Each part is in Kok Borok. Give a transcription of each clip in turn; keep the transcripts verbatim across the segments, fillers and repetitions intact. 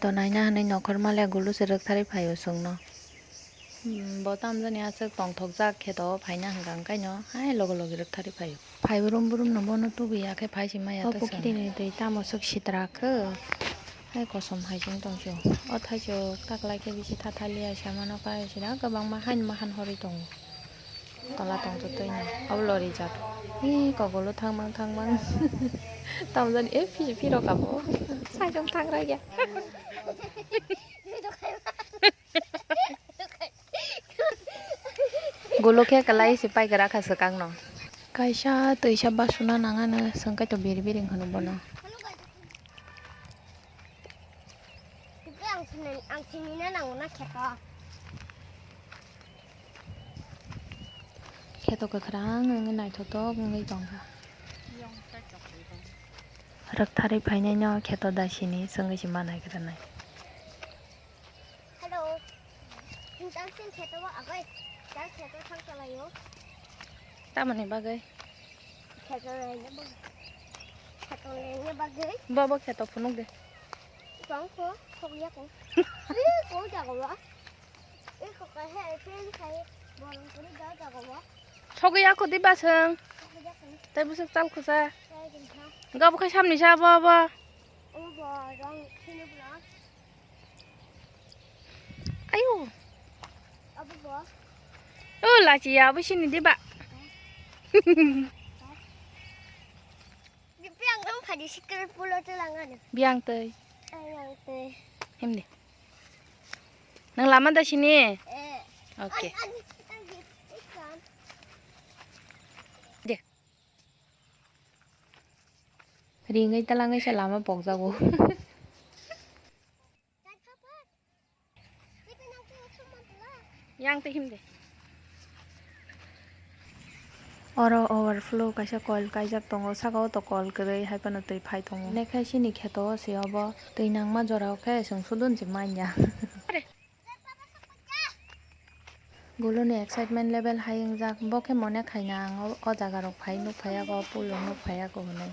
To naina hwnwi nokhorma le gulu se rwktharwi phaio chwngno. Hmm, bo tamjani aswk tongthokjak khe to phaina hwnkha, hwnkhaino hai logi logi rwktharwi phaio. Phai brum brum no bono tubuya khe phai si maya. O to pukhiri chwng ni twi tamo swk sitra khe. Hai kosom hai chwng tong sio. O thaichuk taklai khe bisi thathaliya samano kai sira kwbangma haino mahan horwi tongo. Tola tongtwtwi no obo lori jak. Ee, kok ulo thangmang thangmang. Tamjani, ee, phi-, phirok abo. Sakang thangra ya. Golo khe kalai se paigra kha swkang no. Kaisa twisa basuna nangano swngkhe to biri biri hwnwi bono. Ang sini, ang sini na nango na kheto. Kheto kwkhwrang wngwi naithotok wngwi tongkha. Rwktharwi phainaino kheto dasini swngwi se manai kwrwnai. Hello. Ang sini kheto bo agai. Ang kheto thang chalayo. Tamoni bagwi? Kheto naina bagwi. Kheto naina bagwi. Bo, bo kheto phunuk de. Tong ko, sok ya ko. Ee, ko jago ba. Sogwi ako di baswng. Tai bwswk chal khusa. Gabo khai samni sa bo bo. Ayo. O lachi ya bo sini di ba. Biang tei. Himdi. Nang lama da sini? Eh. Oke. De. Ringwi talangwi se lama pokjago. Yang tei himde. Oro overflow kaisa coil kaijak tongo, saka o to coil kwrwi, hai phano twi phai tongo. Nekhe sini kheto o se obo twi nangma jora o khe chwng sudun se manya. Guluni excitement level hai wngjak, bo khe mone khaina ang o, o jaga rok phai nuk phaiya ko, pulo nuk phaiya ko hwnwi.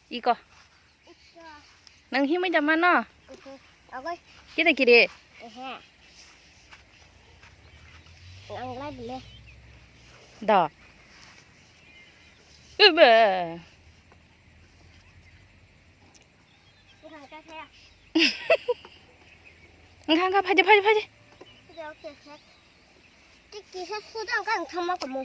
Iko. Nang himwi da mano? Kida kiri? Da. Ube. Wngkha, wngkha, phaidi, phaidi, phaidi. Kisa suda wngkha, wngkha ma komo.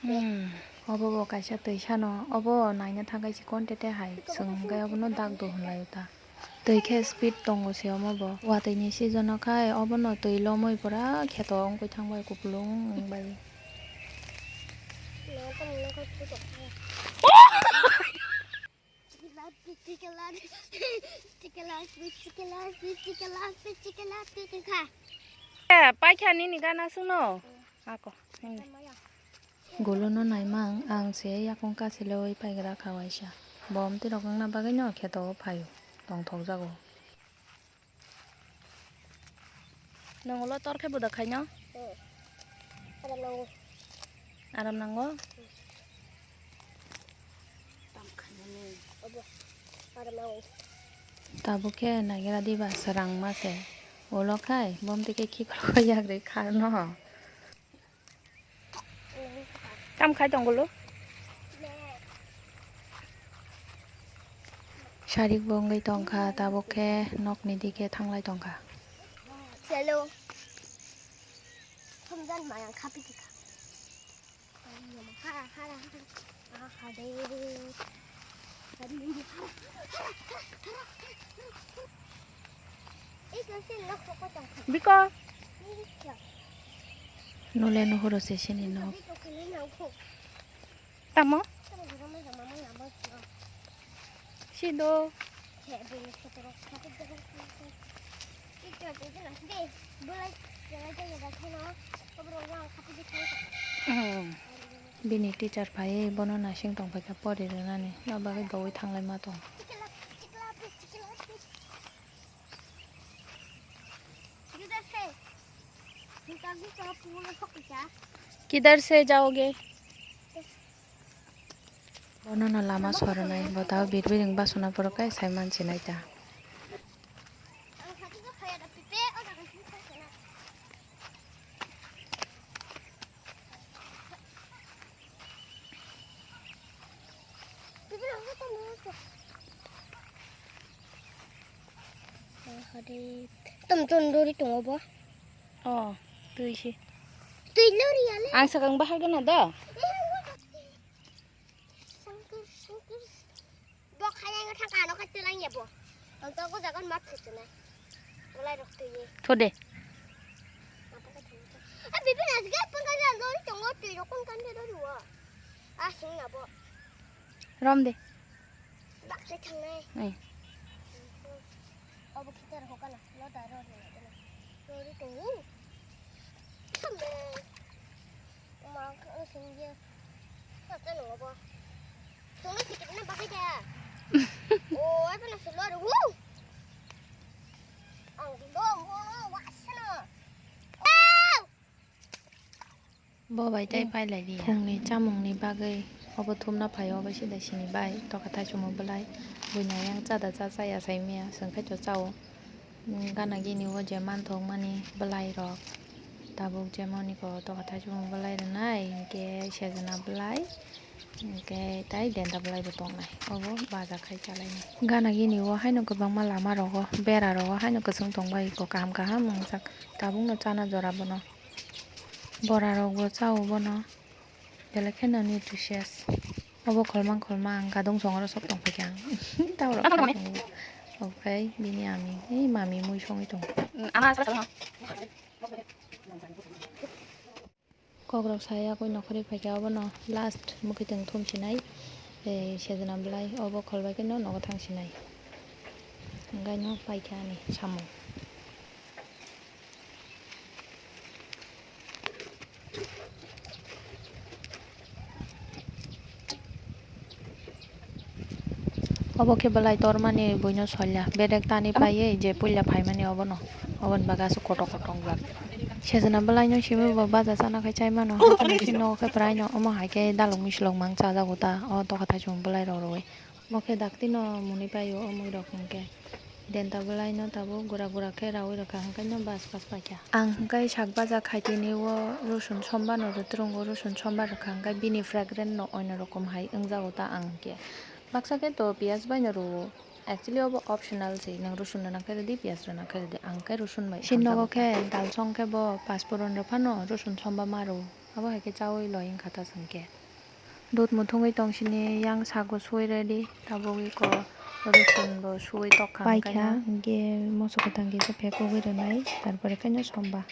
Hmm, obo bo kaisa twi sano, obo naina thangkhe si kontete hai, chwng hwnkhe obono dak do hwnlaio ta. Twi khe speed tongo se omo bo. Watwi ni season o khai obono twi lomwi pura kheto wngwi thangbai kupulung wngbai. Eh, paikha nini gana sungno. Ako, nini. Guluno naimang ang se yakung kachilewi paigra kha waisa. Bom tirok wngna bagwino kheto o phaio, tongthokjago. Nwng ulo tor khe buda khaino? Hmm. Aram nango. Aram nango? Hmm. Tam khainani. Obo. Aram nango. Tabuk khe nagira diba swrang ma se. Ulo khai bom tike khikrok yakrwi kharno. Kam khai tong gulu? Sarik bo wngwi tongkha, tabuk khe nokni dike thanglai tongkha. Hello. Thumjan mayang khapi tikha. Hara, hara, hara. Aha de. Biko. Nole nuhuro se sini nok. Tamo? Sido. Hmm. Bini teacher phai bono naising tongphaikha pori rwnani, no bagwi doui thanglai ma tong. किधर से जाओगे? Bono no lama soronai, bo tao birbiring basuna poro kai sai mansinai ta. Tom tom dori tongo bo. Oh, twi si. Twi lori ale. Ang sakang bahar gana do. Sangkir sangkir. Bo khayang thang kano ka tilang ya bo. Ang to ko jagon mat khutunai. Bolai rok twi. Thode. A bibi nas ga pun ka lori tongo twi rok kon kan de dori wa. A sing na bo. Rom de. Bak se thangnai. Ai. Obo khitar hokana. Lo da ro ni na. Lo ri tongo. Thambe. Ma ka sing ye. Ka ka no bo. Tungna sikit na bakai da. O, apa na sulu ada. Wow. Ang dilo mo wa sana. Wow. Bo bai tei pailai di. Phungni chamungni bagwi obo thumna phaio, obo sida sini bai tokha thaichukma bwlai. Buini ayang chada cha chaya saimaya, chwng khe to chao. Gana gini o je manthokmani bwlairok, tabuk jemon iko tokha thaichukma bwlai rwnai, hinkhe sejna bwlai, hinkhe tai denta bwlaibo tongnai. Obo baja khai chalainai. Gana gini o haino kwbangma lamarogo, berarogo haino kwchwng tongbai iko kaham kaham wngjak. Tabukno chana jora bono. Borarokbo chao bono. Belai kheno nutritious. Obo kholmang kholmang gadung songoro sok tongphaikha ang. Taborok khai tongo. Obo khai bini ami, ei mami mui songwi tongo. Kokrok saya koi nokhorwi phaikha, obono last mwkhwtwng thumsinai, ei sejna bwlai, obo kholbai kheno nogo thangsinai. Hwnkhai no paikha ani samung. Obo khe bwlai tormani buino solya. Bedek tani paiwi je puila phaimani obono. Oboni bagwi aswk kotor kotor wngjak. Sejna bwlaino simi bo baja chana khai chai mano. Haikhe nogo khe praino omo hai khe dalukni silok mang chajago ta. O tokha thaichung bwlairok rwui. Omo khe daktino mwnwi paio o muirok hinkhe. Denta bwlaino tabuk gura gura khe raui rwkha, hwnkhai no bas bas paikha. Ang hwnkhai sak baja khaitini o rosun somba no rwtrwngo, rosun somba rwkha hwnkhai bini fragrant no oino rokom hai wngjago ta ang hinkhe. Baksa khe to piyaj bai no rwo. Actually obo optional se, nwng rosun rwna khe rwdi, piyaj rwna khe rwdi, ang khe rosun bai. Sini nogo khe dal song khe bo pasporon rw phano rosun somba ma rwo. Abo hai khe chaui loi wngkha ta chwng khe. Dut muthungwi tong sini yang sago suwi ready, tabuk iko rosun bo suwi tok kha. Paikha, hwnkhe moso kwthang kisa phekogwi rwnai, tarpore khe no somba.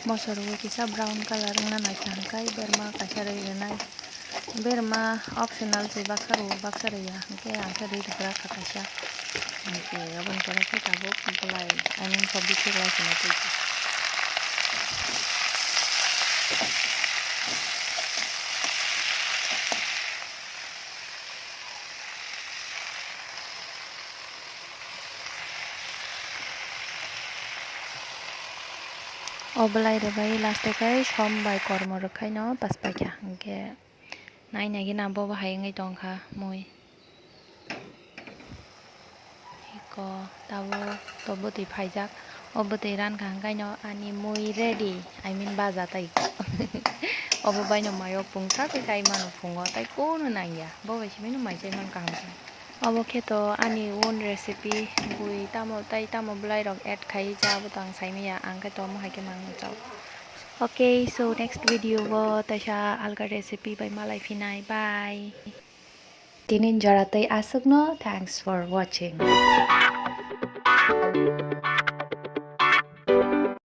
Moso rwui kisa brown colour wngna naikha hwnkhe berma kaisa rwi rwnai. Berma optional se, baksa rwo baksa rwya, hwnkhe ang khe rwi rwgra kha kaisa. Hwnkhe aboni pore khe tabuk bwlai, I mean, sobji se lai kheno twi. O bwlai rwbai last o khe som bai kormo rwkhaino paspaikha, hwnkhe nai nai gina bobo hai wngwi tongkha mui. Iko tabuk to bwtwi phaijak. O bwtwi rankha hwnkhaino ani mui ready, I mean baja tai. Obo baino maio pungsa twi kai mano phungo, tai kunu nangya. Bo bai simi no mai chai man kaham khe. Obo khe to ani own recipe, bui tamo tai tamo bwlai rok add khai cha, abo to ang sai manya, ang khe to omo hai khe mang chao. Okay, so next video o taisa alga recipe bai malai phinai. Bye. Tini jora tei aswkno, thanks for watching.